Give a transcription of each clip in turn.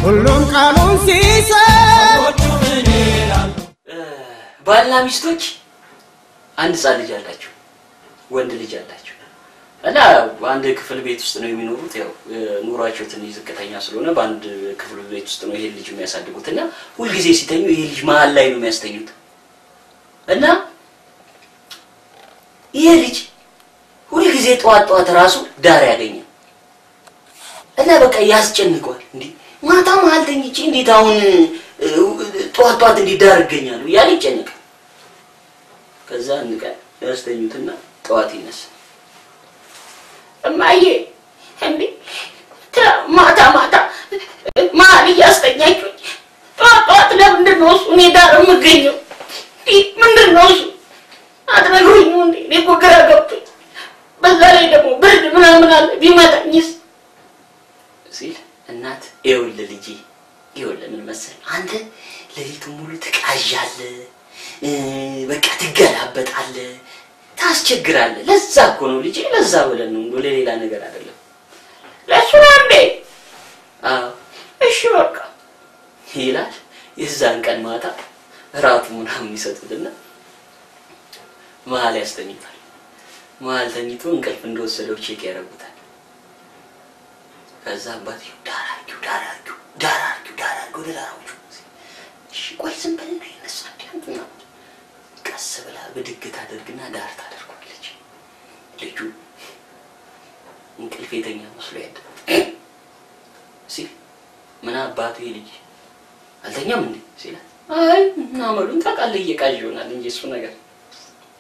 ሁሉም ቃሉን ሲሰጥ ባልና ሚስቶች አንድ ህፃን ልጅ አላቸው፣ ወንድ ልጅ አላቸው። እና አንድ ክፍል ቤት ውስጥ ነው የሚኖሩት። ያው ኑሯቸው ትንሽ ዝቅተኛ ስለሆነ በአንድ ክፍል ቤት ውስጥ ነው ይሄን ልጅ የሚያሳድጉት። እና ሁልጊዜ ሲተኙ ይሄ ልጅ መሀል ላይ ነው የሚያስተኙት። እና ይሄ ልጅ ሁልጊዜ ጠዋት ጠዋት ራሱ ዳር ያገኛል። እና በቃ ያስጨንቀዋል። እንዴ ማታ መሀል ተኝቼ እንዴት አሁን ጠዋት ጠዋት እንዴት ዳር እገኛለሁ እያለ ይጨነቃል። ከዛ አንድ ቀን ያስተኙትና ጠዋት ይነሳል። እማዬ እንዴ ማታ ማታ መሀል እያስተኛችሁኝ ጠዋት ጠዋት ለምንድን ነው እሱ እኔ ዳር የምገኘው? ምንድን ነው እሱ አትነግሩኝም እንዴ? እኔ እኮ ግራ ገብቶኝ፣ በዛ ላይ ደግሞ ብርድ ምናምን አለ ቢመታኝስ ሲል እናት ይኸውልህ ልጄ፣ ይኸውልህ ምን መሰለህ አንተ ሌሊቱን ሙሉ ትቃዣለህ፣ በቃ ትገላበጣለህ፣ ታስቸግራለህ። ለዛ እኮ ነው ልጄ፣ ለዛ ብለን ነው እንደው ለሌላ ነገር አይደለም። ለእሱ ነው እንዴ? አዎ። እሺ በቃ ይላል። የዛን ቀን ማታ እራቱ ምናምን ይሰጡትና መሀል ያስተኙታል። መሀል ተኝቶ እንቅልፍ እንደወሰደው check ያደርጉታል። ከዛ አባትየው ዳር አድርጊው፣ ዳር አድርጊው፣ ዳር አድርጊው፣ ዳር አድርጊው፣ ወደ ዳር አውጪው። እሺ ቆይ ዝም በልና ይነሳ እንዴ አንተ ምናምን። ቀስ ብላ ብድግ ታደርግና ዳር ታደርጓለች። ልጁ እንቅልፍ የተኛ መስሎ ያደ ሲል ምን አባቱ ይሄ ልጅ አልተኛም እንዴ ሲላት፣ አይ አመሉን ታውቃለህ እየቃዥ ይሆናል እንጂ እሱ ነገር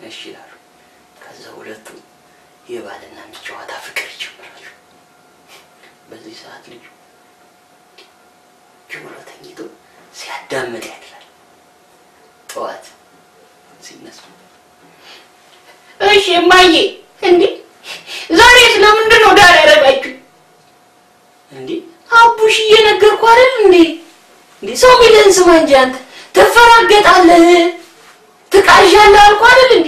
እሺ ይላሉ። ከዛ ሁለቱ የባልና ሚስት ጨዋታ ፍቅር ይጀምራሉ። በዚህ ሰዓት ልጁ ብሎ ተኝቶ ሲያዳምጥ ያድራል። ጠዋት ሲነሱ እሺ እማዬ እንዴ ዛሬስ ለምንድን ነው ዳር ያደረጋችሁ? እንዴ አቡሽ እየነገርኩህ አይደል እንዴ? እንዴ ሰው የሚልህን ስማ እንጂ አንተ ትፈራገጣለህ፣ ትቃዣለህ አልኩህ አይደል እንዴ?